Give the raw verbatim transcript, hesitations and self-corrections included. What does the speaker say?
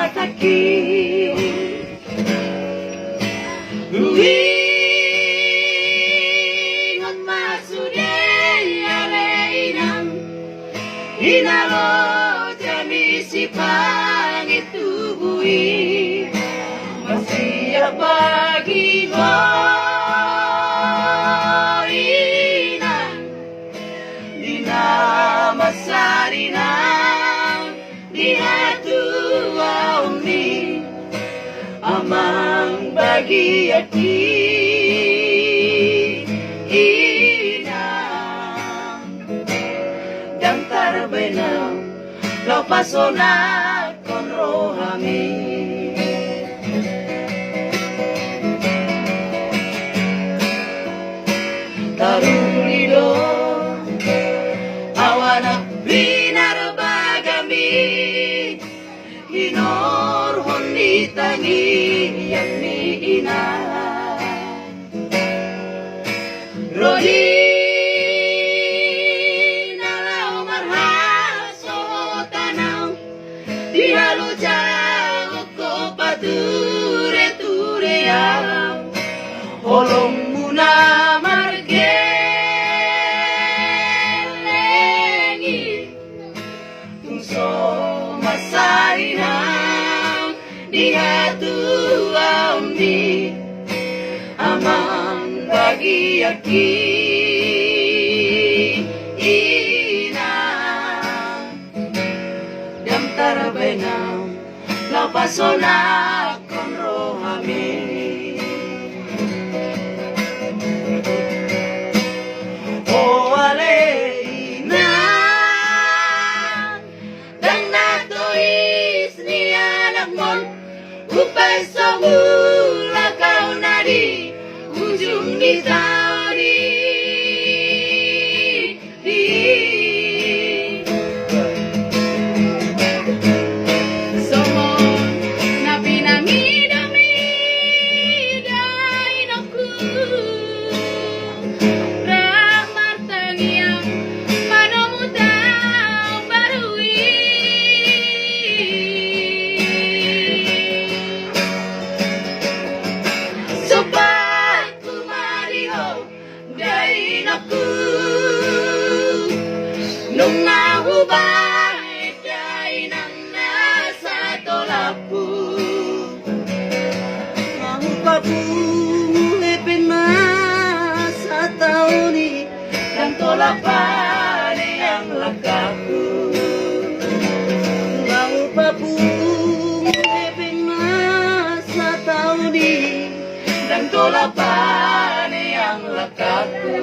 Taki. Huingot ma sude ale inang, di na ro jami sipangitu bui. Masiap bagi ho inang, di na masa ni inang di hatuaon ni amang bagian ni inang. Ndang tarbaen au laho pasonangkon rohami. Taruli do au anak binar bagami, hinorhon ni tangiang ni inang. Ro di na laho marhasohotan au, di halojaon ho patureture au, holongmuna margelleng i. Tung so masa ni inang di hatuaon ni amang bagian ni inang. Ndang tarbaen au laho pasonangkon rohami. O ale inang, ndang na tois ni anakmon, umbahen so mulak au na di ujung ni taon i. Songon na pinangidomida inongku, rap martangiang manomu taon baru i. Sumpah ma di ho da inongku, nunga hubaen da inang na satolaphu. Nunga hupapungu hepeng na sataon i, ndang tolap ale angka langkathu. Nunga hupapungu hepeng na sataon i, ndang tolap ale angka langkathu.